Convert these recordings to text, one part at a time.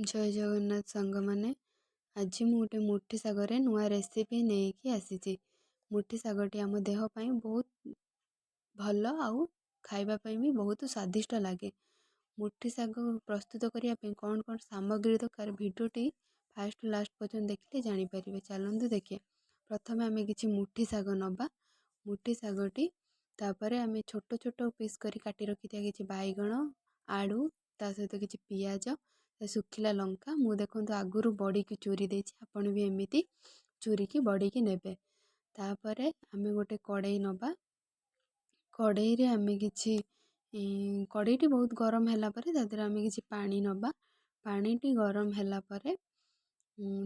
ଜୟ ଜଗନ୍ନାଥ ସାଙ୍ଗମାନେ। ଆଜି ମୁଁ ଗୋଟେ ମୁଠି ଶାଗରେ ନୂଆ ରେସିପି ନେଇକି ଆସିଛି। ମୁଠି ଶାଗଟି ଆମ ଦେହ ପାଇଁ ବହୁତ ଭଲ ଆଉ ଖାଇବା ପାଇଁ ବି ବହୁତ ସ୍ୱାଦିଷ୍ଟ ଲାଗେ। ମୁଠି ଶାଗ ପ୍ରସ୍ତୁତ କରିବା ପାଇଁ କ'ଣ କ'ଣ ସାମଗ୍ରୀ ଦରକାର, ଭିଡ଼ିଓଟି ଫାଷ୍ଟ ଲାଷ୍ଟ ପର୍ଯ୍ୟନ୍ତ ଦେଖିଲେ ଜାଣିପାରିବେ। ଚାଲନ୍ତୁ ଦେଖିବା। ପ୍ରଥମେ ଆମେ କିଛି ମୁଠି ଶାଗ ନେବା। ମୁଠି ଶାଗଟି ତାପରେ ଆମେ ଛୋଟ ଛୋଟ ପିସ୍ କରି କାଟି ରଖିଥିବା କିଛି ବାଇଗଣ, ଆଳୁ, ତା ସହିତ କିଛି ପିଆଜ, ଶୁଖିଲା ଲଙ୍କା। ମୁଁ ଦେଖନ୍ତୁ ଆଗରୁ ବଡ଼ିକି ଚୁରି ଦେଇଛି, ଆପଣ ବି ଏମିତି ଚୁରିକି ବଡ଼ିକି ନେବେ। ତାପରେ ଆମେ ଗୋଟେ କଡ଼େଇ ନେବା। କଡ଼େଇରେ ଆମେ କିଛି, କଡ଼େଇଟି ବହୁତ ଗରମ ହେଲା ପରେ ତା ଦେହରେ ଆମେ କିଛି ପାଣି ନେବା। ପାଣିଟି ଗରମ ହେଲା ପରେ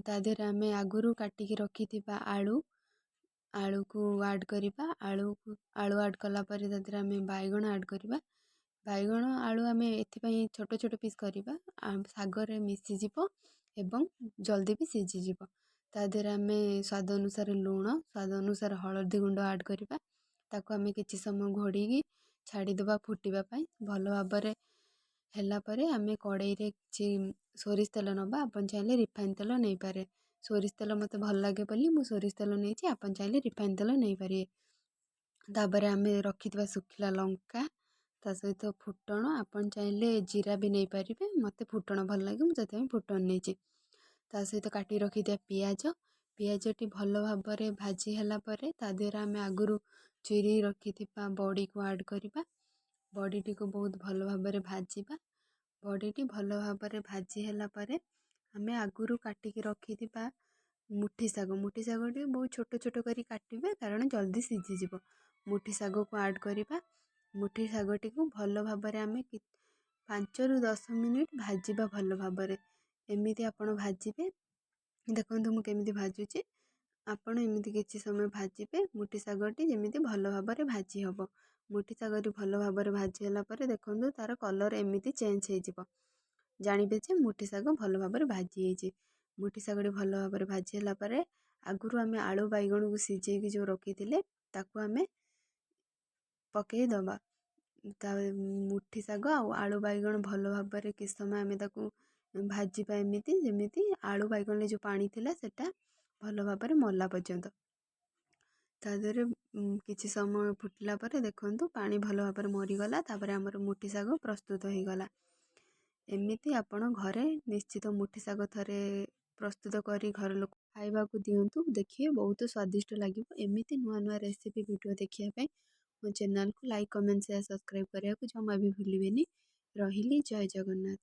ତା ଦେହରେ ଆମେ ଆଗରୁ କାଟିକି ରଖିଥିବା ଆଳୁକୁ ଆଡ଼୍ କରିବା। ଆଳୁ ଆଡ଼୍ କଲା ପରେ ତା ଦେହରେ ଆମେ ବାଇଗଣ ଆଡ଼୍ କରିବା। ବାଇଗଣ ଆଳୁ ଆମେ ଏଥିପାଇଁ ଛୋଟ ଛୋଟ ପିସ୍ କରିବା, ଶାଗରେ ମିଶିଯିବ ଏବଂ ଜଲ୍ଦି ବି ସିଝିଯିବ। ତା ଦେହରେ ଆମେ ସ୍ୱାଦ ଅନୁସାରେ ଲୁଣ, ସ୍ୱାଦ ଅନୁସାରେ ହଳଦୀ ଗୁଣ୍ଡ ଆଡ଼୍ କରିବା। ତାକୁ ଆମେ କିଛି ସମୟ ଘୋଡ଼ିକି ଛାଡ଼ିଦେବା ଫୁଟିବା ପାଇଁ। ଭଲ ଭାବରେ ହେଲା ପରେ ଆମେ କଡ଼େଇରେ କିଛି ସୋରିଷ ତେଲ ନେବା। ଆପଣ ଚାହିଁଲେ ରିଫାଇନ୍ ତେଲ ନେଇପାରେ। ସୋରିଷ ତେଲ ମୋତେ ଭଲ ଲାଗେ ବୋଲି ମୁଁ ସୋରିଷ ତେଲ ନେଇଛି, ଆପଣ ଚାହିଁଲେ ରିଫାଇନ୍ ତେଲ ନେଇପାରିବେ। ତାପରେ ଆମେ ରଖିଥିବା ଶୁଖିଲା ଲଙ୍କା, ତା ସହିତ ଫୁଟଣ, ଆପଣ ଚାହିଁଲେ ଜିରା ବି ନେଇପାରିବେ। ମୋତେ ଫୁଟଣ ଭଲ ଲାଗେ, ମୁଁ ସେଥିପାଇଁ ଫୁଟଣ ନେଇଛି। ତା ସହିତ କାଟିକି ରଖିଥିବା ପିଆଜ। ପିଆଜଟି ଭଲ ଭାବରେ ଭାଜି ହେଲା ପରେ ତା ଦେହରେ ଆମେ ଆଗରୁ ଚିରି ରଖିଥିବା ବଡ଼ିକୁ ଆଡ଼୍ କରିବା। ବଡ଼ିଟିକୁ ବହୁତ ଭଲ ଭାବରେ ଭାଜିବା। ବଡ଼ିଟି ଭଲ ଭାବରେ ଭାଜି ହେଲା ପରେ ଆମେ ଆଗରୁ କାଟିକି ରଖିଥିବା ମୁଠି ଶାଗ, ମୁଠି ଶାଗଟି ବହୁତ ଛୋଟ ଛୋଟ କରି କାଟିବେ, କାରଣ ଜଲ୍ଦି ସିଝିଯିବ। ମୁଠି ଶାଗକୁ ଆଡ଼୍ କରିବା। ମୁଠି ଶାଗଟିକୁ ଭଲ ଭାବରେ ଆମେ 5ରୁ 10 ମିନିଟ୍ ଭାଜିବା ଭଲ ଭାବରେ। ଏମିତି ଆପଣ ଭାଜିବେ। ଦେଖନ୍ତୁ ମୁଁ କେମିତି ଭାଜୁଛି। ଆପଣ ଏମିତି କିଛି ସମୟ ଭାଜିବେ, ମୁଠି ଶାଗଟି ଯେମିତି ଭଲ ଭାବରେ ଭାଜି ହେବ। ମୁଠି ଶାଗଟି ଭଲ ଭାବରେ ଭାଜି ହେଲା ପରେ ଦେଖନ୍ତୁ ତା'ର କଲର୍ ଏମିତି ଚେଞ୍ଜ ହେଇଯିବ, ଜାଣିବେ ଯେ ମୁଠି ଶାଗ ଭଲ ଭାବରେ ଭାଜି ହେଇଛି। ମୁଠି ଶାଗଟି ଭଲ ଭାବରେ ଭାଜି ହେଲା ପରେ ଆଗରୁ ଆମେ ଆଳୁ ବାଇଗଣକୁ ସିଝେଇକି ଯେଉଁ ରଖିଥିଲେ, ତାକୁ ଆମେ ପକାଇଦେବା। ତା ମୁଠି ଶାଗ ଆଉ ଆଳୁ ବାଇଗଣ ଭଲ ଭାବରେ କିଛି ସମୟ ଆମେ ତାକୁ ଭାଜିବା, ଏମିତି ଯେମିତି ଆଳୁ ବାଇଗଣରେ ଯେଉଁ ପାଣି ଥିଲା ସେଟା ଭଲ ଭାବରେ ମଲା ପର୍ଯ୍ୟନ୍ତ। ତା ଦେହରେ କିଛି ସମୟ ଫୁଟିଲା ପରେ ଦେଖନ୍ତୁ ପାଣି ଭଲ ଭାବରେ ମରିଗଲା। ତାପରେ ଆମର ମୁଠି ଶାଗ ପ୍ରସ୍ତୁତ ହେଇଗଲା। ଏମିତି ଆପଣ ଘରେ ନିଶ୍ଚିତ ମୁଠି ଶାଗ ଥରେ ପ୍ରସ୍ତୁତ କରି ଘର ଲୋକ ଖାଇବାକୁ ଦିଅନ୍ତୁ, ଦେଖିବେ ବହୁତ ସ୍ୱାଦିଷ୍ଟ ଲାଗିବ। ଏମିତି ନୂଆ ନୂଆ ରେସିପି ଭିଡ଼ିଓ ଦେଖିବା ପାଇଁ ମୋ ଚ୍ୟାନେଲକୁ ଲାଇକ୍, କମେଣ୍ଟ, ସେୟାର, ସବସ୍କ୍ରାଇବ୍ କରିବାକୁ ଜମା ବି ଭୁଲିବେନି। ରହିଲି, ଜୟ ଜଗନ୍ନାଥ।